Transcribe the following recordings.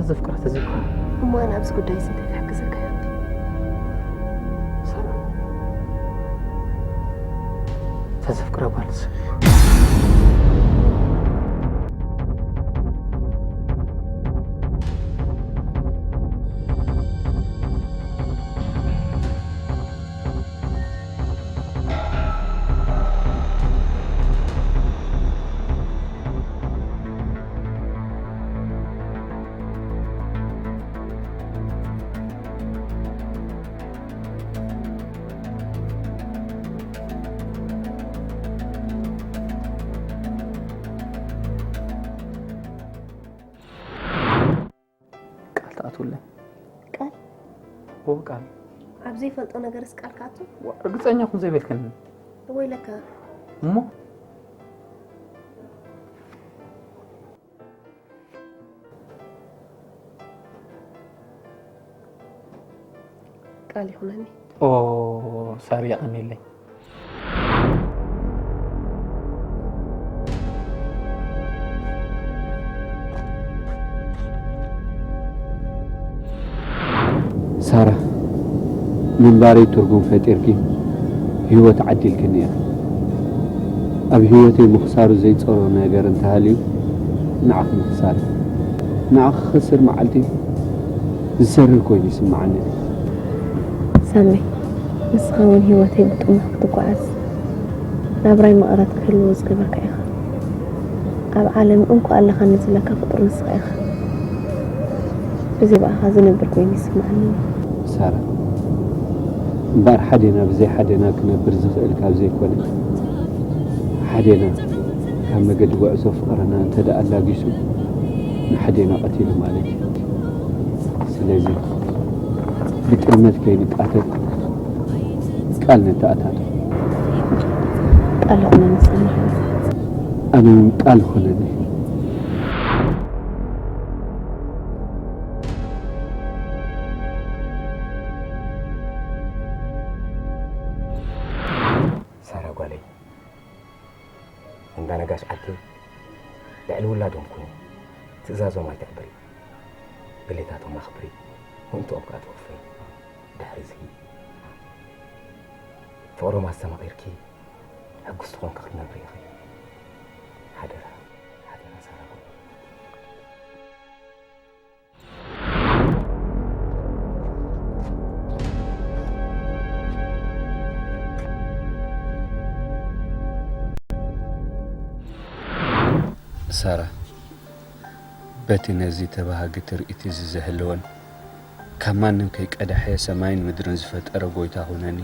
ዘፍቅራ ተዘይኮነ። እሞ ኣነ ኣብዚ ጉዳይ እዚ እንታይ ክሕግዘካ እየ? ሰላም። ተዘፍቅራ ጓል ሰብ። ቃል ትኣትውለይ። ቃል? እዎ፣ ቃል። ኣብ ዘይፈልጦ ነገርስ ቃል ክኣቱ? ዋ፣ ርግጸኛ ኩን ዘይበልክኒ። ወይለካ። እሞ? ቃል ይኹነኒ። ኦ፣ ሳሪ፣ የቐንየለይ። ሳራ፣ ምንባረይ ትርጉም ፈጢርኪ ህይወት ዓዲልክኒ እያ። ኣብ ህይወተይ ምኽሳሩ ዘይጸሮ ነገር እንተሃልዩ ንዓኺ ምኽሳር እዩ። ንዓኺ ክኸስር መዓልቲ ዝሰርር ኮይኑ ይስምዓኒ። ሳሚ፣ ንስኻ እውን ህይወተይ ብጥሙሕ ክትጓዓዝ፣ ናብራይ መቐረት ክህልዎ ዝገበርካ ኢኻ። ኣብ ዓለም እንኮ ኣለኻኒ ዝብለካ ፍጡር ንስኻ ኢኻ። ብዘይ ብኣኻ ዝነብር ኮይኑ ይስምዓኒ። ሳራ፣ እምበኣር ሓዴና ብዘይ ሓዴና ክነብር ዝኽእል ካብ ዘይኮነ፣ ሓዴና ካብ መገዲ ጉዕዞ ፍቕርና እንተ ደኣ ኣላጊሱ፣ ንሓዴና ቀቲሉ ማለት እዩ። ስለዚ፣ ብጥልመት ከይንቃተል ቃል ነተኣታቶ። ቃል ይኹነኒ ሳሚ። ኣነ እውን ቃል ይኹነኒ። ሳራ ጓለይ፣ እንዳ ነጋሽ ዓርከይ ልዕሊ ውላዶም ኩኒ፣ ትእዛዞም ኣይተዕብሪ፣ ድሌታቶም ኣኽብሪ፣ ምእንትኦም ከኣ ትወፍሪ። ድሕሪ እዚ ፍቕሮም ኣስተማቒርኪ ሕጉስቲ ኮንኪ ክትነብሪ ኢኺ። ሓደራ፣ ሓደራ ሳራ ጓለይ። ሳራ፣ በቲ ነዚ ተባሃጊ ትርኢት እዚ ዘህለወን፣ ካብ ማንም ከይቀድሐ ሰማይን ምድርን ዝፈጠረ ጎይታ ኹነኒ።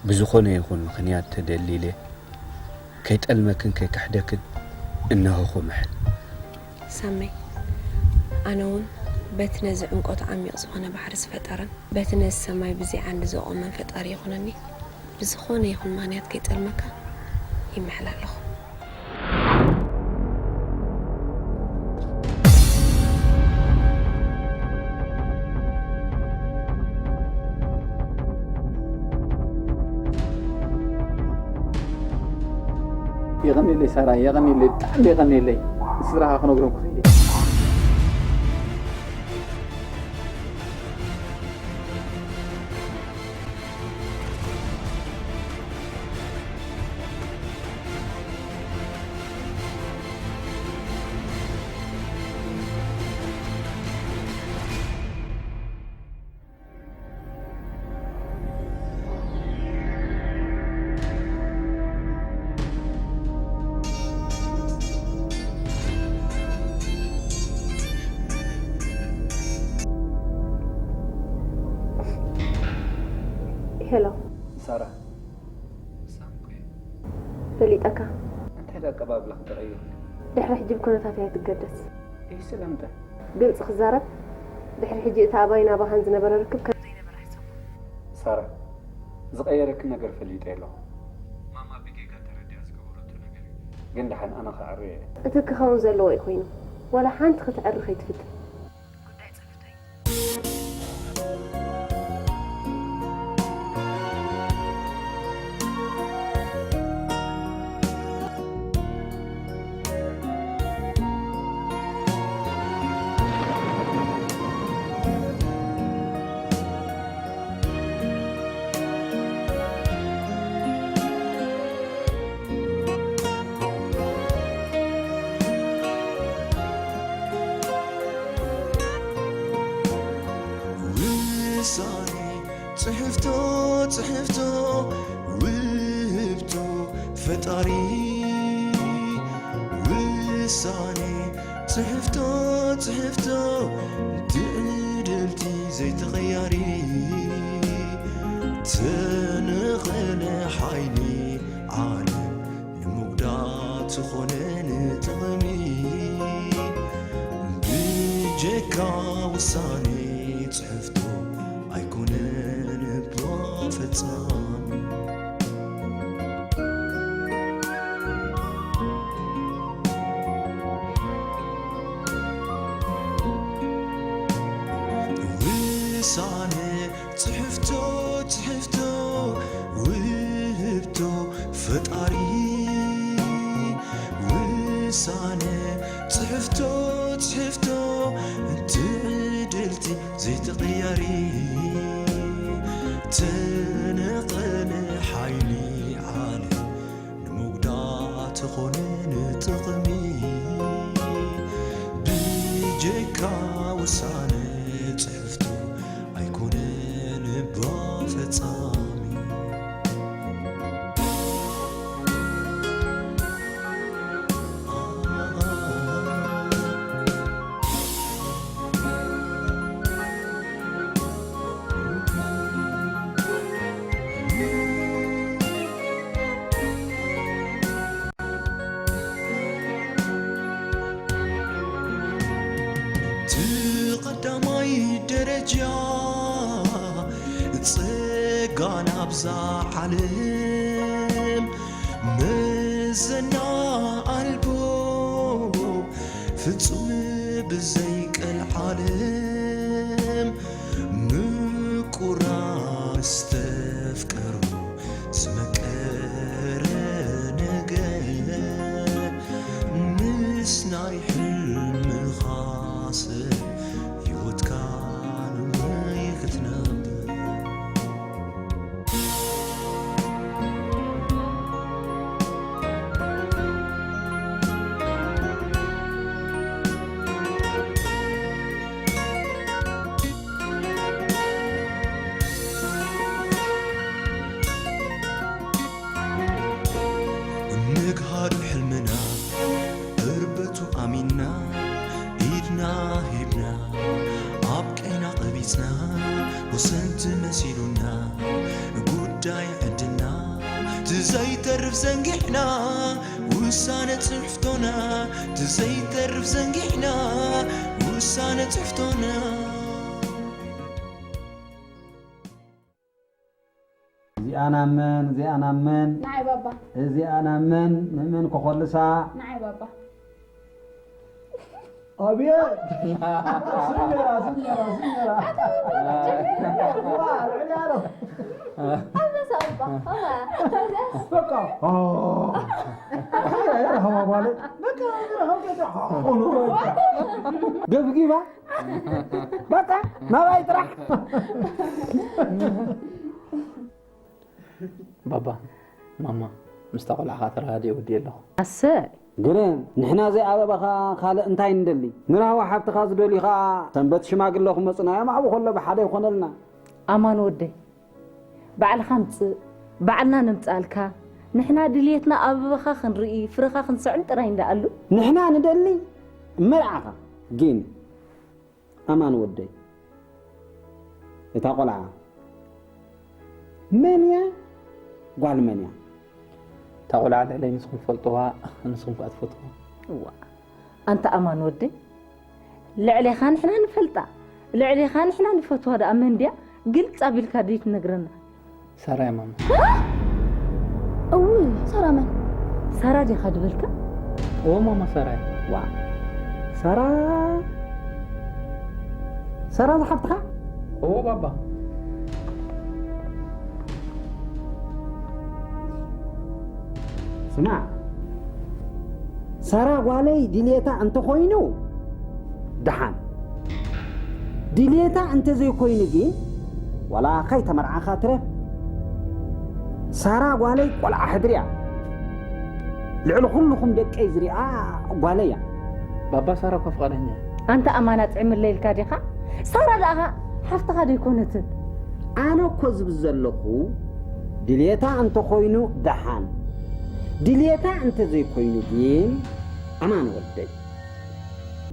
ብዝኾነ ይኹን ምኽንያት ተደሊለ ከይጠልመክን ከይክሕደክን እነሆኹ ምሕል። ሳመይ፣ ኣነ እውን በቲ ነዚ ዕምቆቱ ዓሚቕ ዝኾነ ባሕሪ ዝፈጠረን፣ በቲ ነዚ ሰማይ ብዘይ ዓንዲ ዘቖመን ፈጣሪ ይኹነኒ። ብዝኾነ ይኹን ምኽንያት ከይጠልመካ ይምሕል ኣለኹ። የቐንየለይ ሳራ፣ የቐንየለይ፣ ብጣዕሚ የቐንየለይ። ንስድራኻ ክነግሮም ክኽእል እየ። ሄሎ። ሳራ። ሳም እኮ እየ። ፈሊጠካ። እንታይ ደኣ ኣቀባብላ ክትቕይር? ድሕሪ ሕጂ ብኩነታት እያ ትገደስ። ይህ ስለምንታይ? ግልጺ ክዛረብ፣ ድሕሪ ሕጂ እቲ ኣባይን ኣባኻን ዝነበረ ርክብ ከም ዘይነበረ ኣይሰብኩ። ሳራ፣ ዝቐየረኪ ነገር ፈሊጠ ኣለኹ። ማማ ብጌጋ ተረዲኣ ዝገበረቶ ነገር እዩ። ግን ደሓን ኣነ ክዕርዮ እየ። እቲ ክኸውን ዘለዎ እዩ ኮይኑ። ዋላ ሓንቲ ክትዕሪ ከይትፍትን። ጉዳይ ጸሎተይ። ውሳኔ ጽሕፍቶ ጽሕፍቶ ውህብቶ ፈጣሪ ውሳኔ ጽሕፍቶ ጽሕፍቶ ትዕድልቲ ዘይተቐያሪ ተነቐለ ሓይሊ ዓለም ንምጉዳት ዝኾነ ንጥቕሚ ብጀካ ውሳኔ ጽሕፍቶ ኣይኮነን እባ ፈጻሚ። ውሳነ ጽሕፍቶ ጽሕፍቶ ውህብቶ ፈጣሪ ውሳነ ጽሕፍቶ ጽሕፍቶ ትዕድልቲ ዘይተቐያሪ ተነቐለ ሓይሊ ዓለም ንምጉዳት ኾነ ንጥቕሚ ብጀካ ውሳነ ጽሕፍቶ ኣይኮነን እባ ፈጻሚ። እቲ ቀዳማይ ደረጃ ጸጋ ናብዛ ዓለም መዘና ኣልቦ ፍጹም ብዘይ ቀልዓለም ምቁራን ዝተፍቀሩ ዝመቀረ ነገር ምስ ናይ ሕልምኻ ሰብ ህይወትካ ንወይ ክትነብር። ምግሃዱ ሕልምና እርበቱ ኣሚንና ኢድና ሂብና ኣብ ቀይና ቀቢጽና ወሰንቲ መሲሉና ጉዳይ ዕድልና ትዘይተርፍ ዘንጊሕና ውሳነ ጽሕፍቶና ትዘይተርፍ ዘንጊሕና ውሳነ ጽሕፍቶና። እዚኣ ናብ መን? እዚኣ ናብ መን? ንዓይ ባባ። እዚኣ ናብ መን? ንመን ክኾልሳ? ንዓይ ባባ። ኣቤት! ስመራ፣ ስመራ፣ ስመራ። ዋ፣ ልዕሊ ኣለው። ኣበሳ ባባ። ዋ። በቃ። ኦ። ረኸባ ጓለይ። በቃ፣ ረኸባ ጓለይ። ኦ፣ ኑሮ ይብቃ። ገብጊባ። በቃ ናባይ ጥራሕ። ባባ፣ ማማ፣ ምስታ ቆልዓኻ ተረዳዲኤ ወዲኤ ኣለኹ። ኣሰይ። ግርም፣ ንሕና ዘይኣበባኻ ካልእ እንታይ ንደሊ? ንራህዋ ሓብትኻ ዝደልዩ ኸኣ ሰንበት ሽማግለ ክመጹና እዮም፣ ኣብኡ ከሎ ብሓደ ይኾነልና። ኣማን ወደይ፣ ባዕልኻ ምጽእ፣ ባዕልና ነምጽኣልካ። ንሕና ድልየትና ኣበባኻ ክንርኢ፣ ፍረኻ ክንስዕም ጥራይ እንዳኣሉ። ንሕና ንደሊ መርዓኻ። ግን ኣማን ወደይ፣ እታ ቆልዓ መን እያ? ጓል መን እያ? እታ ቆልዓ ልዕለይ ንስኹም ትፈልጥዋ፣ ንስኹም ከኣ ትፈትዋ። እዋ፣ ኣንታ ኣማን ወደይ፣ ልዕሌኻ ንሕና ንፈልጣ፣ ልዕሌኻ ንሕና ንፈትዋ ደኣ መን ድያ? ግልጽ ኣቢልካ ድዩ ትነግረና? ሳራ እያ ማማ። እውይ፣ ሳራ መን? ሳራ ዲኻ ድበልካ? እዎ ማማ፣ ሳራ እያ። ዋ፣ ሳራ፣ ሳራ ዝሓፍትኻ? እዎ ባባ። ስማዕ፣ ሳራ ጓለይ ድልየታ እንተኾይኑ ደሓን፣ ድልየታ እንተዘይኮይኑ ግን ዋላ ከይተመርዓኻ ትረፍ። ሳራ ጓለይ ቆልዓ ሕድሪ እያ። ልዕሊ ኩልኹም ደቀይ ዝሪኣ ጓለይ እያ። ባባ፣ ሳራ እኳ ፍቓደኛ እያ። ኣንታ ኣማን፣ ኣጥዕመለይ ኢልካ ዲኻ? ሳራ ደኣ ሓፍትኻ ዶ ኣይኮነትን? ኣነ እኮ ዝብል ዘለኹ ድልየታ እንተኾይኑ ደሓን፣ ድልየታ እንተዘይኮይኑ ግን ኣማን ወደይ፣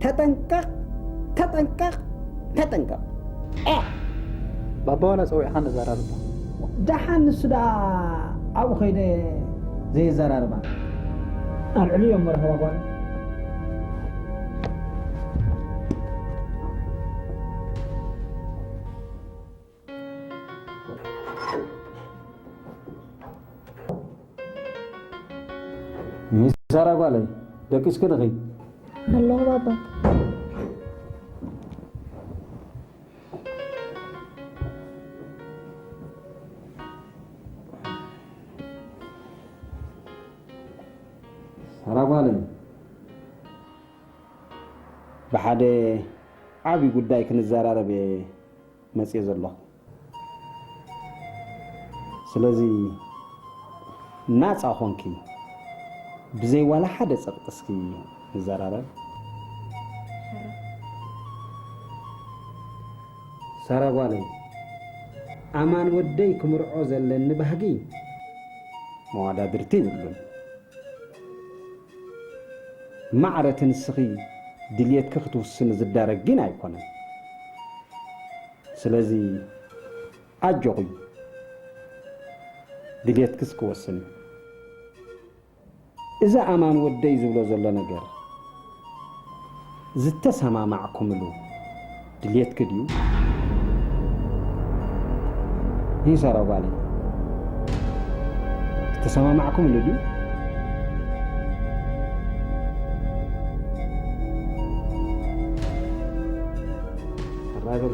ተጠንቀቕ፣ ተጠንቀቕ፣ ተጠንቀቕ። ኤ! ባባ ዋላ ጸዊዕኻ ንዘራርባ። ደሓን ንሱ ደኣ ኣብኡ ከይደ ዘየዘራርባ። ኣልዕሉ እዮም መርሃባ ጓል። ሚሳራ ጓለይ፣ ደቂስኪ ዲኺ? ኣለኹ ባባ። ሳራ ጓለይ፣ ብሓደ ዓቢ ጉዳይ ክንዘራረብ እየ መጽየ ዘለኹ። ስለዚ ናጻ ኾንኪ ብዘይ ዋላ ሓደ ጸቕጢ እስኪ ንዘራረብ። ሳራ ጓለይ፣ ኣማን ወደይ ክምርዖ ዘለኒ ባህጊ መዋዳድርቲ ይብሉን። ማዕረ እቲ ንስኺ ድልየትኪ ክትውስኒ ዝዳረግ ግን ኣይኮነን። ስለዚ ኣጆኺ፣ ድልየትኪ እስኪ ወስኒ። እዚ ኣማን ወደይ ዝብሎ ዘሎ ነገር ዝተሰማማዕኩምሉ ድልየትኪ ድዩ? ይሰራ ጓለይ፣ ዝተሰማማዕኩምሉ ድዩ? ተራገሉ።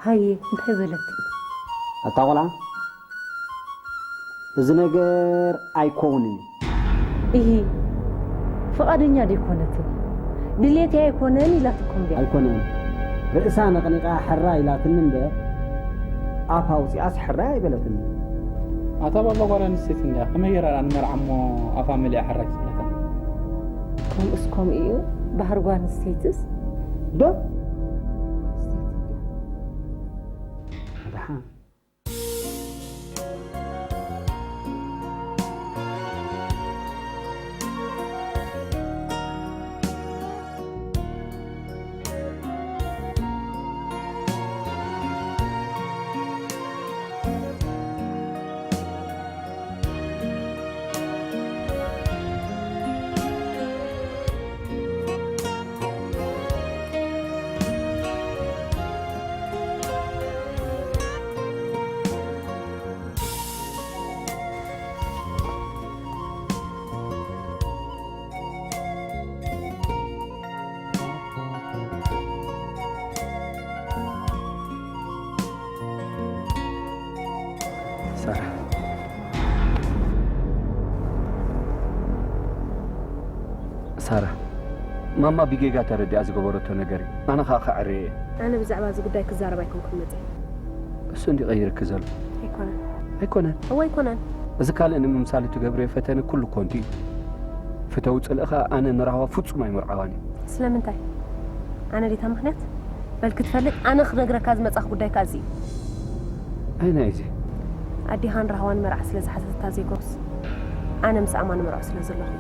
ሃየ፣ እንታይ በለት? ኣታ ቆልዓ፣ እዚ ነገር ኣይኮውንን እዩ። እሂ፣ ፍቓደኛ ደይኮነትን፣ ድሌተይ ኣይኮነን ኢላትኩም ድያ? ኣይኮነን። ርእሳ ነቕኒቓ ሕራ ኢላትኒ እምበር፣ ኣፋ ኣውፂኣስ ሕራ ኣይበለትኒ። ኣታ ባባ ጓል ኣንስተይቲ እንድያ፣ ከመይ ገይራ ንመርዓ እሞ ኣፋ መሊኣ ሕራይ ትብለካ? ከምኡስ ከምኡ እዩ፣ ባህሪ ጓል ኣንስተይትስ። ዶ? ደሓን። ሳራ። ሳራ፣ ማማ ብጌጋ ተረዲኣ ዝገበረቶ ነገር እዩ። ኣነ ኸኣ ከዐርየ እየ። ኣነ ብዛዕባ እዚ ጉዳይ ክዛረብ ኣይኮንኩን መጽየ። እሱ እንዲ ቀይርኪ ዘሎ። ኣይኮነን። ኣይኮነን። እወ ኣይኮነን። እዚ ካልእ ንምምሳል እትገብርዮ ፈተነ ኩሉ ኮንቱ እዩ። ፍተው ጽልእ ኸኣ ኣነ ንራህዋ ፍጹም ኣይምርዓዋን እዩ። ስለምንታይ? ኣነ ዲታ ምኽንያት? በል ክትፈልጥ ኣነ ክነግረካ ዝመጻኹ ጉዳይ ከኣ እዚ እዩ። ኣይናይ እዚ? ኣዴኻን ራህዋን መርዓ ስለ ዝሓተተታ ዘይኮኑስ ኣነ ምስ ኣማን መርዖ ስለ ዘለኹ።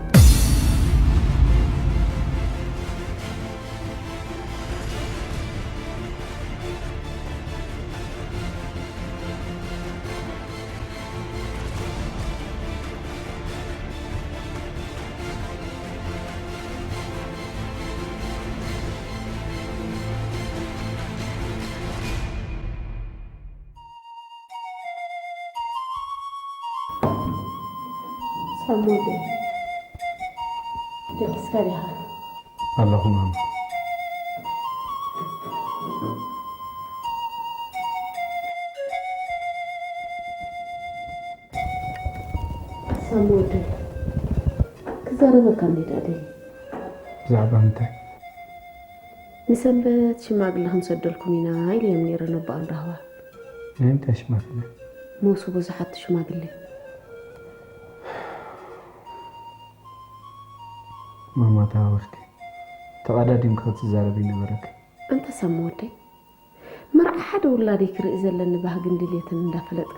ኣሞዴ፣ ደቂስካ ዲኻ? ኣለኹ ማማ። ሳሚ ወደይ፣ ክዛረበካ እንዴ ደኣ ደልየ። ብዛዕባ ምንታይ? ንሰንበት ሽማግለ ክንሰደልኩም ኢና ኢለዮም ነይረ ነቦኣን ራህዋ። ናይ ምንታይ ሽማግለ? መውስቦ ዝሓቱ ሽማግለ። ማማ ተሃወኽኪ። ተቐዳዲምኪ ክትዛረቢ ነበረኪ። ኣንታ ሳሚ ወደይ፣ መርዓ ሓደ ውላደይ ክርኢ ዘለኒ ባህግን ድሌትን እንዳፈለጥካ፣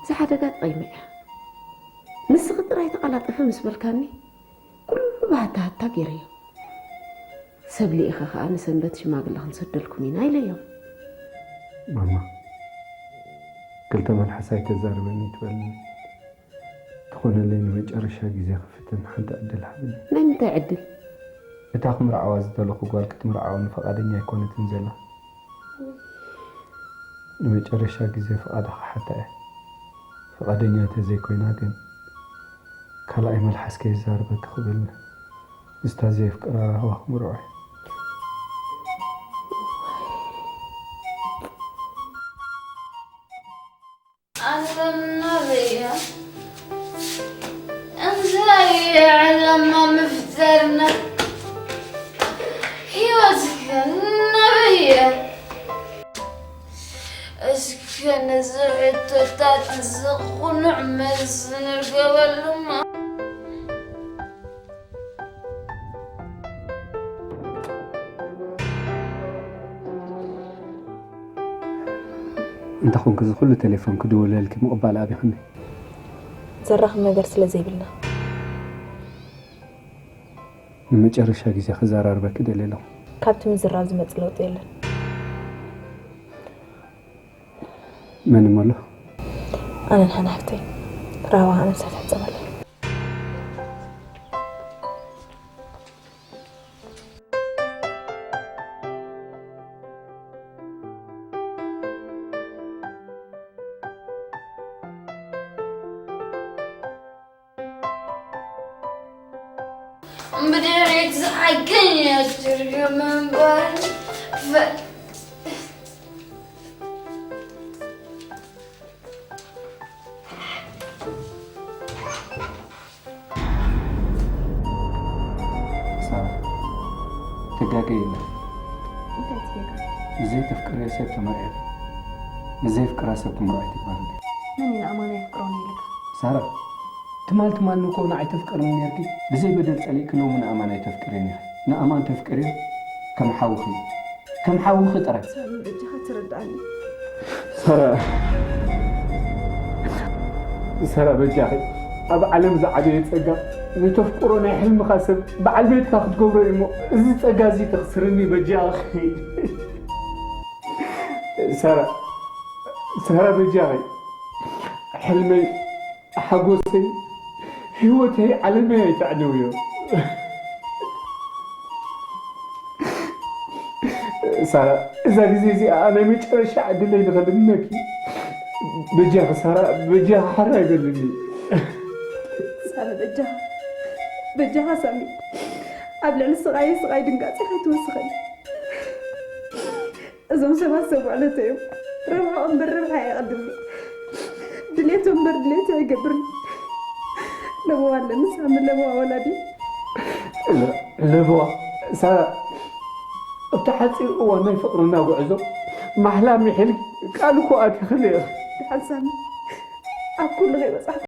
እዚ ሓደጋ ጠቒመ እያ። ንስኺ ጥራይ ተቐላጠፈ ምስ በልካኒ፣ ኩሉ ብሃታሃታ ገይረዮ። ሰብ ልኢኸ ኸኣ ንሰንበት ሽማግለ ክንሰደልኩም ኢና ኢለዮም። ማማ፣ ክልተ መልሓስ ኣይተዛርበኒ ትበልኒ። ትኾነለይ ንመጨረሻ ግዜ ክፍትን ሓንቲ ዕድል ሃብኒ። ናይ ምንታይ ዕድል? እታ ክምርዓዋ ዝደለኹ ጓል ክትምርዓወኒ ፈቓደኛ ኣይኮነትን ዘላ። ንመጨረሻ ግዜ ፍቓዳ ክሓታ እየ። ፍቓደኛ ተዘይኮይና ግን፣ ካልኣይ መልሓስ ከይዛረበኪ ክብል ምስታ ዘየፍቅራ ራህዋ ክምርዖ እየ። ዓለም ናበይ እያ? እንታይ እያ ዕላማ ምፍጣርና? ህይወትከ ናበይ እያ? እስከ ነዚ ሕቶታት እዚ ቁኑዕ መልሲ ንርከበሉማ። እንተ ኾንኪ እዚ ኩሉ ቴሌፎን ክድውለልኪ ምቕባል ኣቢኽኒ። ዘራኽብ ነገር ስለ ዘይብልና። ንመጨረሻ ግዜ ክዘራርበኪ ደልየ ኣለኹ። ካብቲ ምዝራብ ዝመጽእ ለውጢ የለን። መን እሞ ኣሎ? ኣነን ሃና ሓፍተይ። ራህዋ ኣነ ምሳይ ትሕጸብ ኣለ። ብድሕሪት ዝሓገኝ ትርጉም እምበር ፈ- ሳራ፣ ትጋገ የለን። እንታይ ትጌጋ? ብዘይተፍቅርዮ ሰብ ተመርዒኺ፣ ብዘይፍቅራ ሰብ ትምርዖ ኣይትግባርኒ። መን እዩ ንኣማን ኣይፍቅሮን ኢልካ? ሳራ፣ ትማል ትማል እኮ ንዓይ ተፍቅርኒ ነርኪ። ብዘይ በደል ጸሊእኪ ሎሚ ንኣማን ኣይተፍቅርዮን ኢኺ። ንኣማን ተፍቅርዮ ከም ሓውኺ፣ ከም ሓውኺ ጥራይ። ሳሚ፣ በጃኻ ተረድኣኒ። ሳራ፣ ሳራ፣ በጃኺ። ኣብ ዓለም ዝዓበየ ጸጋ፣ ንተፍቅሮ ናይ ሕልምኻ ሰብ በዓል ቤትካ ክትገብሮ እዩ እሞ፣ እዚ ጸጋ እዚ ተኽስርኒ በጃኺ። ሳራ፣ ሳራ፣ በጃኺ። ሕልመይ፣ ሓጎሰይ፣ ህይወተይ፣ ዓለመይ ኣይተዕንውዮ። ሳራ፣ እዛ ግዜ እዚኣ ናይ መጨረሻ ዕድለይ ንኸልምነኪ። በጃኺ ሳራ፣ በጃኺ ሓራ ኣይበልኒ። ሳራ፣ በጃኻ፣ በጃኻ ሳሚ፣ ኣብ ልዕሊ ስቓየይ ስቓይ ድንጋጺ ከይትወስኸኒ። እዞም ሰባት ሰብ ውዕለቶ እዮም። ረብሓኦም እምበር ረብሓ የቐድም። ድሌቶም እምበር ድሌት ኣይገብርን። ለበዋ ኣለኒ ሳሚ፣ ለበዋ ወላዲ። ለበዋ፣ ሳራ፣ ኣብቲ ሓፂር እዋን ናይ ፍቕርና ጉዕዞ ማሕላ ምሒል ቃል እኮ ኣቲኽለይ ኢኺ። ደሓን ሳሚ፣ ኣብ ኩሉ ከይበጻሕኩ